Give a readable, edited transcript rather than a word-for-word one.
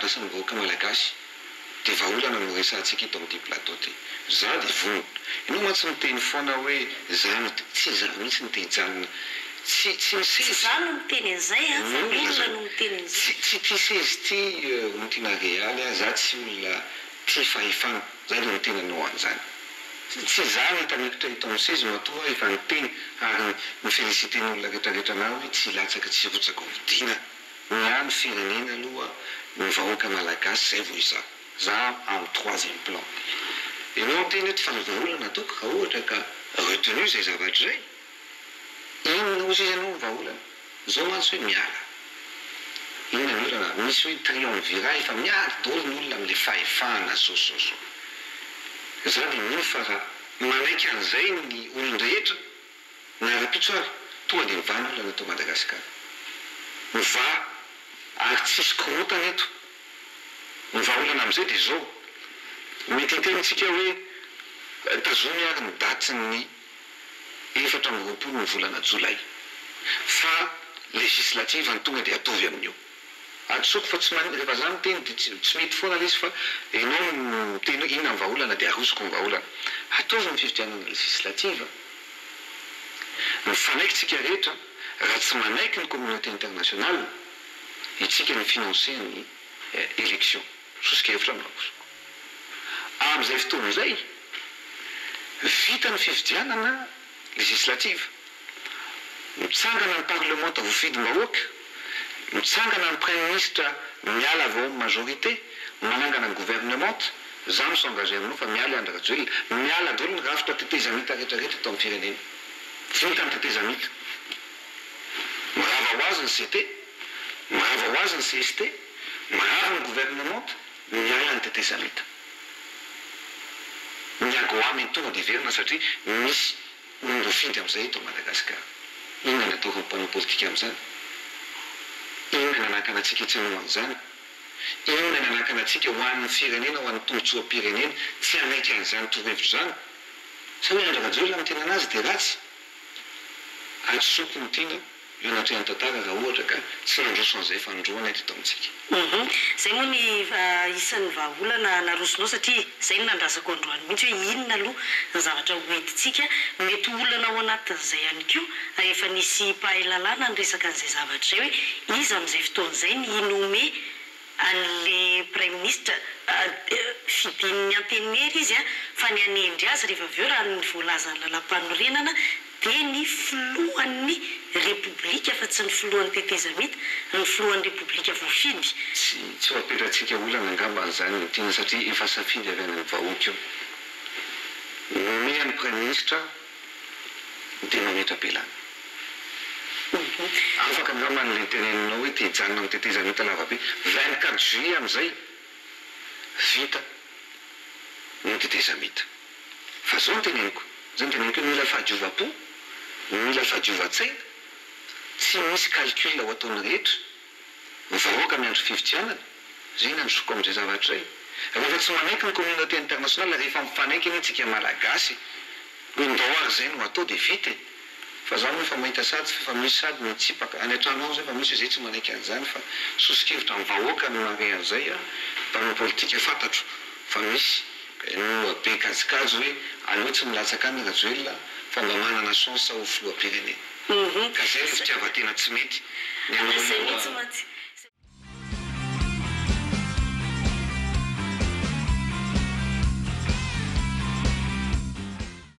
andrasan'ny vahoaka malagasy. Dia vahaolana no resahantsika eto amin'ity plateau ity. Za dia vonona. Ianao mantsy miteny foana hoe za no te, tsy za mihitsy no te hijanona. Tsy, tsy ny Tsy seza. za no miteny an'izay an, fa No ny olona lazaiko. no miteny Tsy, an'izay. tsy ity seza ity Ontiana Realy a, za tsy olona tia fahefana. Za dia miteny anao an'izany. Tsy za no hitanipitra eto amin'ny seza matoa aho efa niteny ary ni-feliciter ny olona retraretra anah hoe tsy hilatsaka tsy hirotsaka hofidiana. Ny ahy ny firenena aloha, ny vahoaka malagasy zay vao izaho. Za am troisième plan. Ianao miteny hoe tsy vahaolana ataoko raha ohatra ka retenu zay zavatra izay. Inona hozy izy aloha ny vahaolana? Zao mantsy hoe miala. Inona ny olana? Misy hoe triumvirat efa miady daholo ny olona amle fahefana zao zao zao. Za dia mino fa raha manaiky an'izay ny olon-drehetra na rahampitso ary tonga dia mivaha ny olana eto Madagasikara. Mivaha ary tsisy korontana eto. Ny vahaolana amin'izay dia izao, mety hiteny tsika hoe tazomy ary ny datin'ny 24 ny volana jolay fa législative no tonga dia ataovy amin'io. Adisoako fa tsy manin, rehefa za miteny dia tsy tsy mety foana le izy fa enao no miteny hoe inona ny vahaolana dia arosoko ny vahaolana. Ataovy ny fifidianana législative, mifanaiky tsika rehetra, raha tsy manaiky ny communauté internationale, itsika ny financer ny élection. Soso-kevitra no arosoko. Amin'izay fotoana izay, vita ny fifidianana législative, mitsangana ny parlemanta voafidim-bahoaka, mitsangana ny praiminisitra miala avy ao amin'ny majorité, manangana ny gouvernementa, za mi-s'engager aminao fa miala i Andry Rajoelina, miala daholo ny rafitra tetezamita rehetra rehetra eto amin'ny firenena. Vita ny tetezamita. Mirava ho azy ny CT, mirava ho azy ny cst, mirava ny gouvernementa, miala ny tetezamita. Ny Agoa mety tonga dia hiverina satria misy olom-boafidy amin'izay eto Madagasikara. Inona ny ataon'ny mpanao politika amin'izany? Inona ny hanakana antsika tsy hanao an'izany? Inona ny hanakana antsika ho an'ny firenena, ho an'ny tombontsoam-pirenena tsy hanaiky an'izany torohevitra izany? Sa hoe Andry Rajoelina miteny an'azy dia ratsy? Hadisoako ny tiana eo anatrehan'ny tantara raha ohatra ka tsy nandroso an'izay fanindroana teto amintsika. Hum. Izay moa ny isan'ny vahaolana narosonao satria izay no nandrasako androany mihitsy hoe inona aloha ny zavatra ho entintsika. Mety ho olana ao anatin'izay ihany koa raha efa nisy mpahay lalàna niresaka an'izay zavatra izay hoe iza amin'izay fotoana izay ny hi-nommer an'le praiminisitra, fidin'ny antenimiera izy fa ny hanendry azy rehefa avy eo raha ny voalazan'ny lalàmpanorenana dia ny filohan'ny repoblika fa tsy ny filohan'ny tetezamita, ny filohan'ny repoblika voafidy. Tsy tsy ho apetratsika olana angamba an'izany ny tiana satria efa safidy avy any amin'ny vahoaka io. Nomea ny praiminisitra dia mametra-pialana. Afaka angamba ny le teneninao hoe te hijanona amin'ny tetezamita lavabe. 24 juillet amin'izay vita ny tetezamita. Fa zao no teneniko, zao no teneniko hoe mila fahadiovam-po, mila fahadiovan-tsaina, tsy misy calcul ho ataon'ny rehetra. Ny vahoaka miandry fifidianana, zay nandrosoako amin'izay zavatra izay. Rehefa tsy manaiky ny communauté internationale, rehefa mifanaiky anie tsika malagasy hoe ndao ary izay no atao dia vita e! Fa za moa efa mahita sady f'efa misy sady mitsipaka any an-trano ao zay fa misy hoe zay tsy manaiky an'izany fa soso-kevitra amin'ny vahoaka no nahare an'izay a! Mpanao politika fantatro fa misy no be kajikajy hoe aleo tsy milatsaka any Rajoelina fa mba manana chance ho filoham-pirenena. Ka zay le fitiavan-tena tsy mety. Ny anao Zay aloha. mihitsy mantsy.